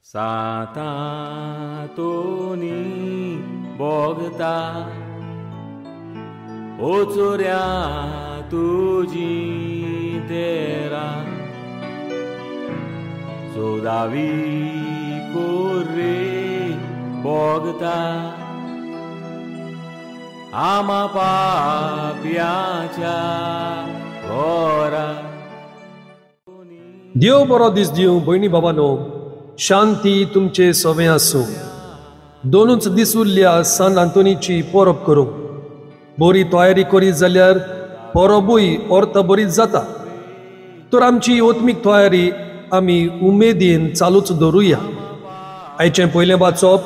सांतांतोनी भोगता ओचोऱ्या तुजी तेरा चोदावी कोरे भोगता आमा पाप्याच्या घरा. देव बरो दीस दिवं भयणी बाबानो, शांती तुमचे सवे आसूं. दोनूच दीस उरल्या सान आंतोनीची परब करूंक. बरी तयारी करीत जाल्यार परबूय अर्थ बरीच जाता. तर आमची आत्मीक तयारी आमी उमेदीन चालूच दवरुया. आयचें पयलें वाचप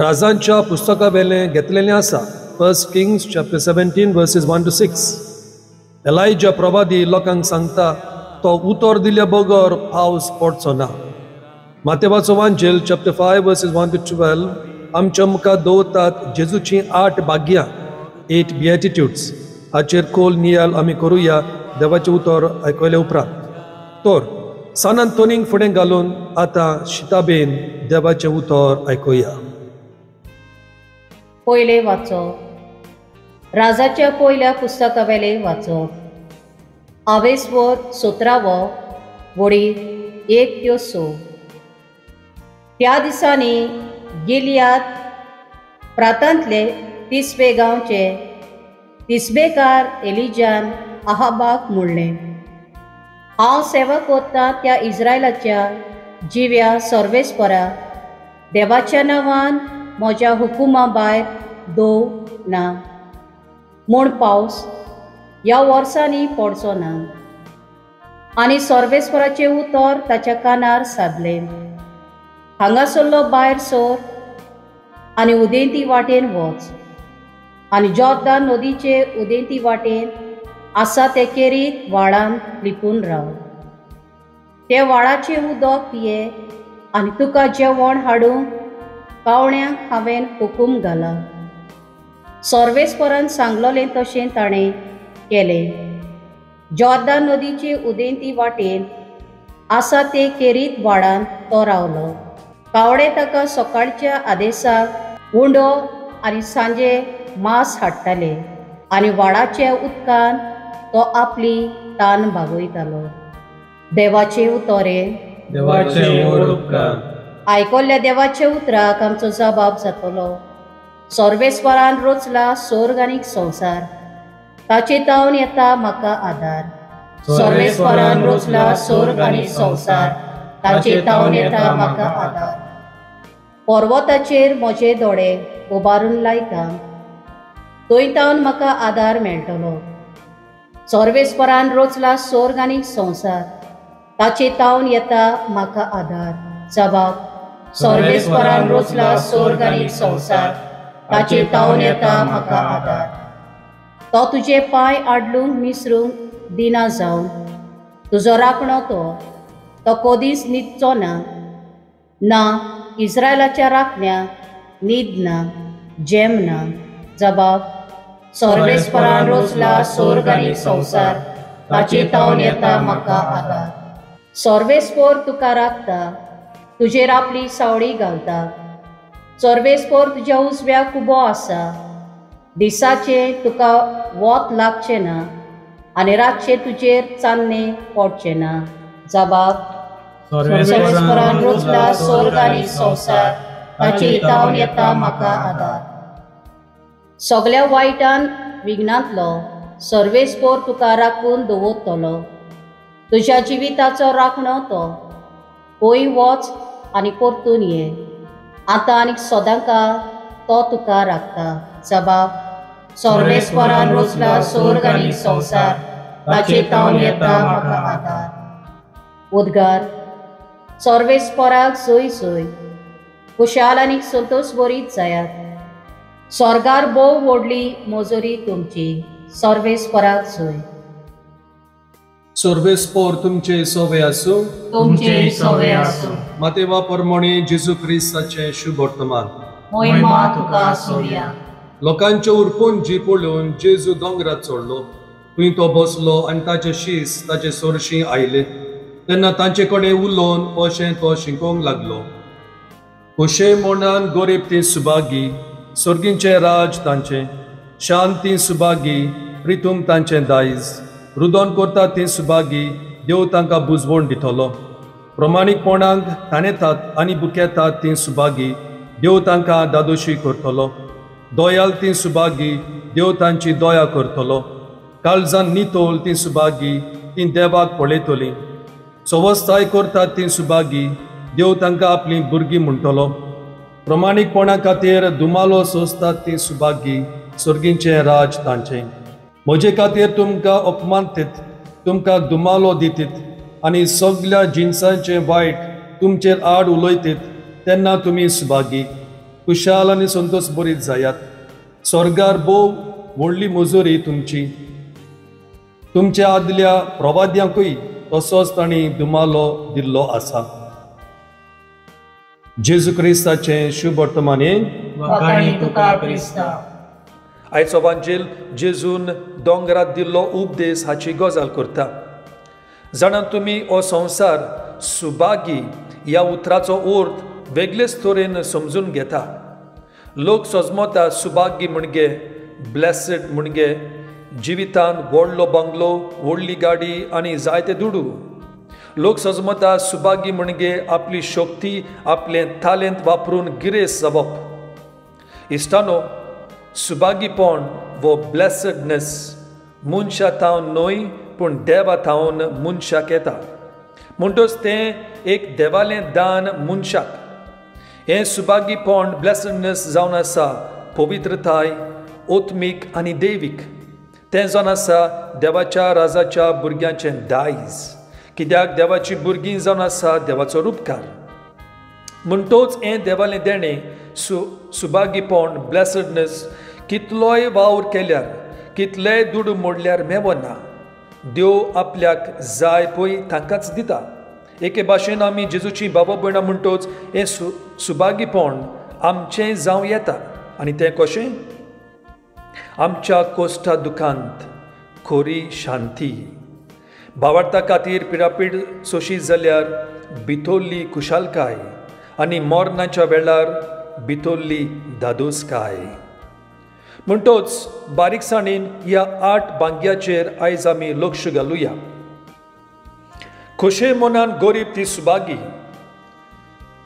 राजांच्या पुस्तका वेलें घेतलेलें आसा. 1 Kings chapter 17 verses 1 to 6. Elijah प्रवादी लोकांक सांगता तो उतर दिल्या बगर पावस पडचो ना. मातेवाचो वांजेल चॅप्टर 5 वर्सेस 1 to 12 आमच्या मुखार दवरतात जेजूचीं 8 भाग्यां, 8 बिएटिट्यूड्स. हाचेर खोल नियाल आमी करुया देवाचें उतर आयकले उपरांत. तर सान आंतोनीक फुडें घालून आतां शिताबेन देवाचें उतर आयकुया. पयलें वाचप राजाच्या पयल्या पुस्तका वेलें वाचप. आवेस्वर 17 वडी 1 ते 6. त्या दिसांनी गिलियाद प्रांतांतले तिसवे गांवचे तिसबेकार एलिजान अहाबाक म्हणलें, हांव सेवा करता त्या इस्रायलाच्या जिव्या सर्वेस्परा देवाच्या नांवान म्हज्या हुकुमा भायर दव ना म्हूण पावस ह्या वर्सांनी पडचो ना. आनी सर्वेस्पराचें उतर ताच्या कानार सादलें, हांगासरलो भायर सर आनी उदेंती वाटेन वच आनी जॉर्दान नदीचे उदेंती वाटेन आसा ते केरीत व्हाळान लिपून राव. ते व्हाळाचें उदक पिये आनी तुका जेवण हाडूंक कावण्यांक हांवें हुकूम घाला. सर्वेस्परान सांगलोलें तशें ताणें केलें. जॉर्दान नदीचे उदेंती वाटेन आसा ते केरीत व्हाळान तो रावलो. कावडे ताका सकाळच्या आदेसाक उंडो आनी सांजे मांस हाडटाले आनी व्हाळाच्या उदकान तो आपली तान भागयतालो. देवाचे उतरे आयकल्ल्या देवाच्या उतराक आमचो जबाब जातलो. सर्वेस्परान रचला सोर्ग आनी संवसार, ताचे तावन येता म्हाका आदार. सर्वेस्परान रचला सोर्ग आनी संवसार, ताचे तावन येता म्हाका आदार. पर्वताचेर म्हजे दोळे उबारून लायता, थंय तावन म्हाका आदार मेळटलो. सर्वेस्परान रचला सोर्ग आनी संवसार, ताचे तावन येता म्हाका आदार. जबाब सर्वेस्परान रचला सोर्ग आनी संवसार, ताचे तावन येता म्हाका आदार. तो तुजे पांय आडलूंक मिसरूंक दिना जावन तुजो राखणो तो, तो कदीच न्हिदचो ना. ना इस्रायलाच्या राखण्याक न्हीद ना, जेम ना. जबाब सर्वेस्परान रचला सोर्ग आनी संवसार, ताचे तावन येता म्हाका आदार. सर्वेस्पर तुका राखता, तुजेर आपली सावळी घालता. सर्वेस्पर तुज्या उजव्याक उबो आसा. दिसाचें तुका वत लागचें ना आनी रातचें तुजेर चान्नें पडचें ना. जबाब सर्वेस्परान रचला सोर्ग आनी संवसार, ताचे तावन येता म्हाका आदार. सगल्या वायटान विघ्नांतलो सर्वेस्पर तुका राखून दवरतलो. तुज्या जिविताचो राखणो तो. खंय वच आनी परतून ये, आतां आनी सदांकाळ तो तुका राखता. जबाब सर्वेस्परान रचला सोर्ग आनी संवसार, ताचे तावन येता म्हाका आदार. उद्गार सर्वेस्पराक सोय सोय, खुशाल आनी संतोश बरीत जायात. स्वर्गार भोव व्हडली मजुरी तुमची. सर्वेस्पराक सोय. सर्वेस्पर तुमचे सवे आसूं, तुमचे सवे आसूं. मातेवा परमणे जेजू क्रिस्ताचें शुभ वर्तमान. मोहिमा तुका सोया. लोकांच्यो उरपून जी पळोवन जेजू दोंगरार चडलो. थंय तो बसलो आनी ताचे शीस ताचे सोरशीं आयले. तेन्ना तांचे कडेन उलोवन अशें तो शिकोवंक लागलो. खोशे मनान गोरीब ती सुभागी, सर्गींचें राज तांचें। शांत ती सुभागी, प्रितूम तांचें दायज। रुदोन करता ती सुभागी, देव तांकां बुजवण दितलो। प्रमाणीकपणाक ताणेतात आनी बुकेतात ती सुभागी, देव तांकां दादोशी करतलो। दयाल ती सुभागी, देव तांची दया करतलो। काळजान नितोल ती सुभागी, ती देवाक पळयतली। सवस्ताय करतात ती सुभागी, देव तांकां आपली भुरगीं म्हणटलो। प्रमाणीकपणा खातीर दुमालो सोंसतात ती सुभागी, सर्गींचें राज तांचें। म्हजे खातीर तुमकां अपमानतीत, तुमकां दुमालो दितीत आनी सगल्या जिनसांचें वायट तुमचेर आड उलयतीत तेन्ना तुमी सुभागी, खुशाल आनी संतोश बरीत जायात। स्वर्गार भोव व्हडली मजुरी तुमची। तुमच्या आदल्या प्रवाद्यांकूय तसोच तांणी दुमालो दिल्लो आसा। जेजू क्रिस्ताचें शुभ वर्तमान। आयचो वांजेल जेजून दोंगरात दिल्लो उपदेश हाची गजाल करता। जाणा तुमी हो संवसार सुभागी ह्या उतराचो अर्थ वेगळेच तरेन समजून घेता। लोक सजमता सुभागी म्हणजे ब्लेसड म्हणजे जिवितांत व्हडलो बंगलो, व्हडली गाडी आनी जायते दुडू। लोक सजमता सुभागी म्हणजे आपली शक्ती, आपलें तालेंत वापरून गिरेस्त जावप। इश्टानो, सुभागीपण वो ब्लेसडनेस मनशा थावन न्हय पूण देवा थावन मनशाक येता। म्हणटच तें एक देवालें दान मनशाक। हें सुभागीपण ब्लेसडनेस जावन आसा पवित्रताय, आत्मीक आनी दैवीक। तें जावन आसा देवाच्या राजाच्या भुरग्यांचें दायज, कित्याक देवाची भुरगीं जावन आसा देवाचो रुपकार। म्हणटच हें देवालें देणें सुभागीपण ब्लेसडनेस कितलोय वावर केल्यार, कितलेय दुडू मोडल्यार मेवना। देव आपल्याक जाय पळय तांकांच दिता। एके भाशेन आमी जेजूची बाबा भयणां म्हणटच हें सुभागीपण आमचें जावं येता। आनी तें कशें? आमच्या कोश्टा दुखांत खोरी शांती, भावार्था खातीर पिरापीड सोशी जाल्यार भितरली खुशालकाय आनी मरणाच्या वेळार भितरली दादोसकाय। म्हणटच बारीकसाणेन ह्या 8 बांग्याचेर आयज आमी लक्ष घालुया। खोशे मनान गरीब ती सुभागी।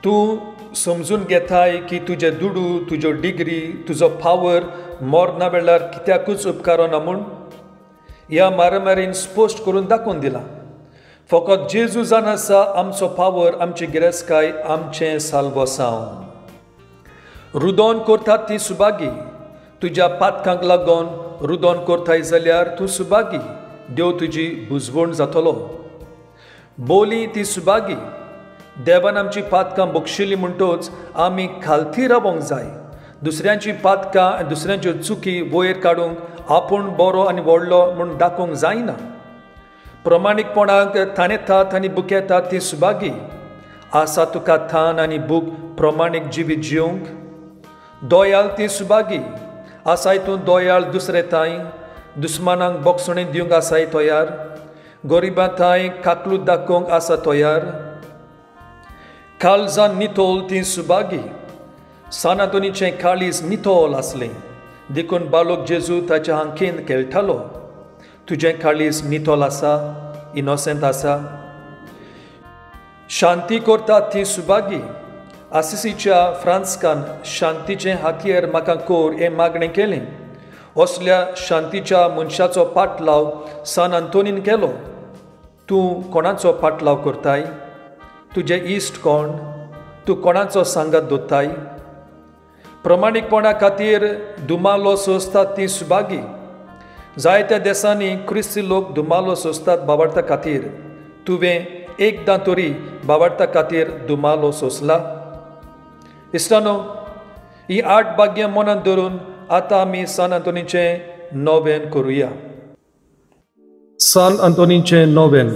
तूं समजून घेताय की तुजे दुडू, तुज्यो डिग्री, तुजो पावर मरणा वेळार कित्याकूच उपकारना म्हूण ह्या मारामारीन स्पश्ट करून दाखोवन दिलां। फकत जेजू जाण आसा आमचो पावर, आमची गिरेस्तकाय, आमचें साल्वसांव। रुदोन करतात ती सुभागी। तुज्या पातकांक लागून रुदोन करताय जाल्यार तूं सुभागी, देव तुजी बुजवण जातलो। बोली ती सुभागी। देवान आमची पातकां बक्षिल्ली म्हणटच आमी खालती रावोंक जाय। दुसऱ्यांची पातकां आनी दुसऱ्यांच्यो चुकी वयर काडूंक आपूण बरो आनी व्हडलो म्हूण दाखोवंक जायना। प्रमाणीकपणाक ताणेतात आनी बुकेतात ती सुभागी। आसा तुका थान आनी बूक प्रमाणीक जिवीत जिवंक। दयाल ती सुभागी। आसाय तूं दयाळ दुसरे थांय, दुस्मानांक बोगसणी दिवंक आसाय तयार, गरिबां थांय काकलूत दाखोवंक आसा तयार। काळजान नितोल ती सुभागी। सान आंतोनीचें काळीज नितोल आसलें देखून बालोक जेजू ताच्या हांकेन खेळटालो। तुजें काळीज नितोल आसा, इनोसेंट आसा। शांती करता ती सुभागी। आसिसीच्या फ्रांस्कान शांतीचें हातयेर म्हाका कोर हें मागणें केलें। असल्या शांतीच्या मनशाचो पाटलाव सान आंतोनीन केलो। तूं कोणाचो पाटलाव करताय? तुजे इश्ट कोण? तूं कोणाचो सांगात दवरताय? प्रमाणीकपणा खातीर दुमालो सोंसतात ती सुभागी। जायत्या देशांनी क्रिस्ती लोक दुमालो सोंसतात बाबार्था खातीर। तुवें एकदां तरी बाबार्था खातीर दुमालो सोंसला? इश्टानो, ही 8 भाग्यां मनांत धरून आतां आमी सान आंतोनीचें नोवेन करुया। सान आंतोनीचें नोवेन।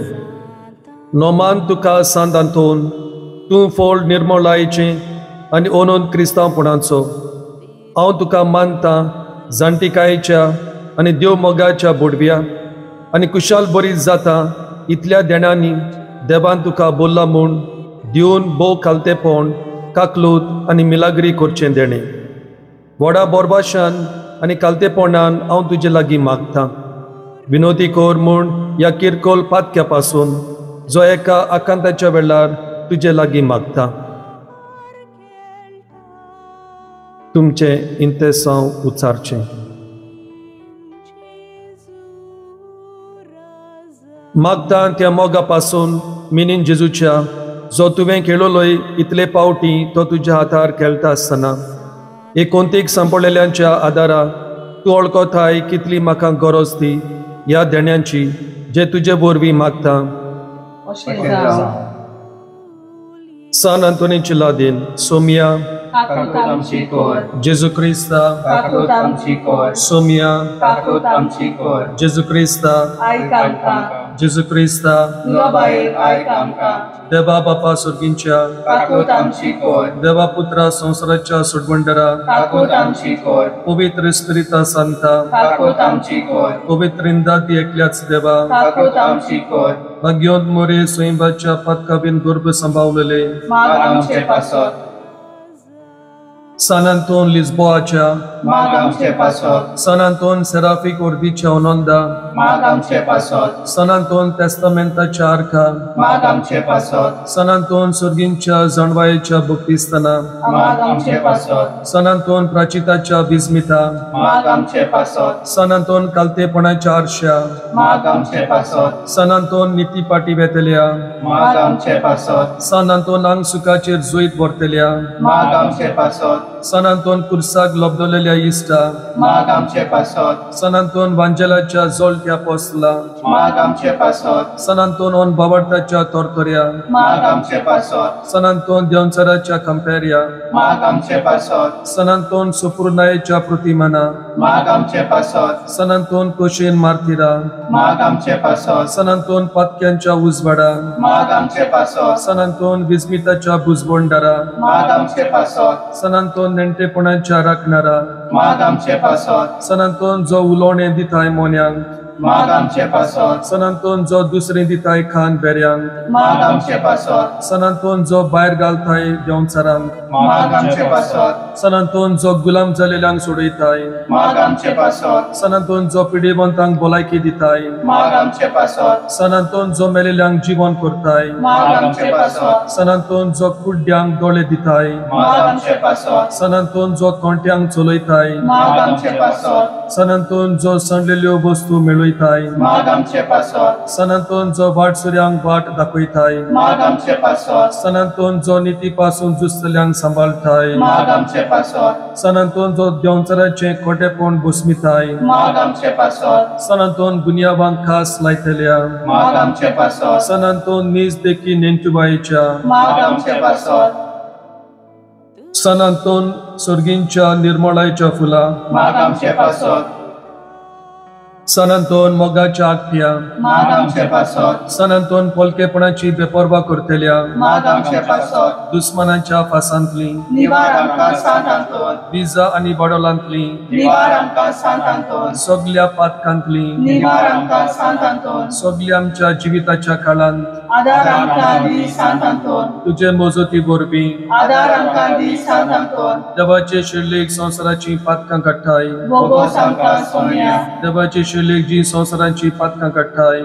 नोमान तुका सांत आंतोन, तूं फळ निर्मळायेचें आनी ओनून क्रिस्तांवपणाचो। हांव तुका मानतां जाणटिकायेच्या आनी देव मोगाच्या बोडव्या आनी कुशाल बरी जाता इतल्या देणांनी देवान तुका बोल्ला म्हूण दिवन भोव खालतेपण काकलूत आनी मिलाग्री करचें देणें. व्हडा बोरभाशान आनी कालतेपणान हांव तुजे लागीं मागतां, विनोदी कर म्हूण ह्या किरकोळ पातक्या पासून जो एका आकांताच्या वेळार तुजे लागीं मागता. तुमचें इंतेसांव उच्चारचें. मागता त्या मोगा पासून मिनीन जेजूच्या जो तुवें खेळलोय इतले पावटी तो तुज्या हातार खेळटा आसतना एकोंतीक सांपडलेल्यांच्या आदारा तूं वळखताय कितली म्हाका गरज ती ह्या देण्यांची जे तुजे वरवीं मागता. सान आंतोनीची लादीन सोमिया जेजू क्रिस्ता सोमिया जेजू क्रिस्ता जेजू क्रिस्ता देवा बापा सुर्गींच्या देवा पुत्रा संवसाराच्या सोडवणदारा पवित्र स्पिरिता सांता पवित्र इंदाती एकल्याच देवा भाग्योंत मोरे स्वयंबाच्या पातकाबीन गर्भ सांबावलेले सान आंतोन लिस्बोआच्या सान आंतोन सेराफिक ओर्दीच्या ओनोंदा सान आंतोन तेस्तामेंताच्या आर्का सान आंतोन सुर्गींच्या जाणवायेच्या भक्तिस्ताना सान आंतोन प्राचिताच्या बिजमिता सान आंतोन कालतेपणाच्या आरश्या सान आंतोन निती पाटी वेतल्या सान आंतोन आंग सुखाचेर जोयत व्हरतल्या सान आंतोन कुर्साक लबदलेल्या इश्टा सान आंतोन वांजेलाच्या जोलट्या पोसला सान आंतोन ओन बावडताच्या तोरतोऱ्या सान आंतोन देवचाराच्या कंपेर्या सान आंतोन सुपुर्नायेच्या प्रतिमाना सान आंतोन कोशेन मार्थिरा सान आंतोन पातक्यांच्या उजवाडा सान आंतोन विस्मिताच्या बुजबोंडारा सान आंतोन नेणटेपणाच्या राखणारा सान आंतोन जो उलोवणें दिताय मोन्यांक सान आंतोन जो दुसरें दिताय खान बेऱ्यांक सान आंतोन जो भायर घालताय देंवचारांक सान आंतोन जो गुलाम जालेल्यांक सोडयताय सान आंतोन जो पिडेवंतांक भलायकी दिताय सान आंतोन जो मेलेल्यांक जिवन करताय सान आंतोन जो कुड्ड्यांक दोळे दिताय सान आंतोन जो तोंट्यांक चलयताय सान आंतोन जो सांडलेल्यो वस्तू मेळयताय सान आंतोन जो वाटसुऱ्यांक वाट दाखयताय सान आंतोन जो निती पासून जुसतल्यांक सांबाळटाय सान आंतोन जो देंवचाराचें खोटेपण भस्मिताय सान आंतोन गुन्यांवांक खास लायतल्या सान आंतोन नीज देखी नेंटुबायेच्या सान आंतोन सर्गींच्या निर्मळायच्या फुलां सान आंतोन मोगाच्या आगट्या सान आंतोन पोलकेपणाची बेपर्वा करतल्या दुस्मानाच्या फासांतली विजा आनी बडोलांतली सगल्या पातकांतली सगल्या आमच्या जिविताच्या काळांत तुजे मजती वरवीं देवाचे शिरलेख संवसाराची पातकां काडटाय देवाचे शिरलेख जी संवसाराची पातकां काडटाय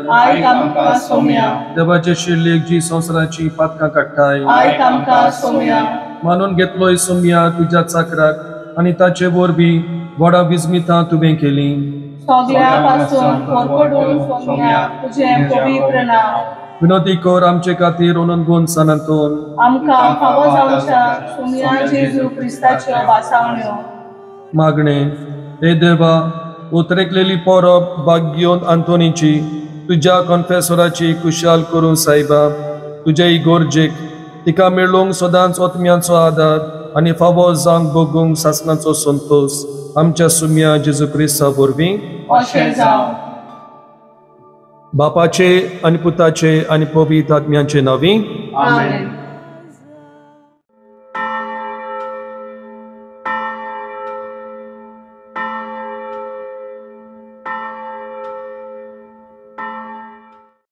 देवाचे शिरलेख जी संवसाराची पातकां काडटाय. मानून घेतलोय सोम्या तुज्या चाकराक आनी ताचे वरवीं व्हडा विस्मितां तुवें केली. विनोदी कर आमचे खातीर ओनोन सान आंतोन आमकां फावो जावच्या सोम्या जेजू क्रिस्ताच्यो वासावण्यो. मागणे. हे देवा, उतरेकलेली परब भाग्योन आंतोनीची तुज्या कॉन्फेसोराची कुशाल करूं सायबा तुज्या इगोर्जेक तिका मेळूंक सदांच ओतम्यांचो आदार आनी फावो जावंक भोगूंक सासणाचो संतोश आमच्या सुम्या जेजू क्रिस्ता वरवीं. बापाचे आनी पुताचे आनी पवित्र आत्म्याचे नांवी आमेन.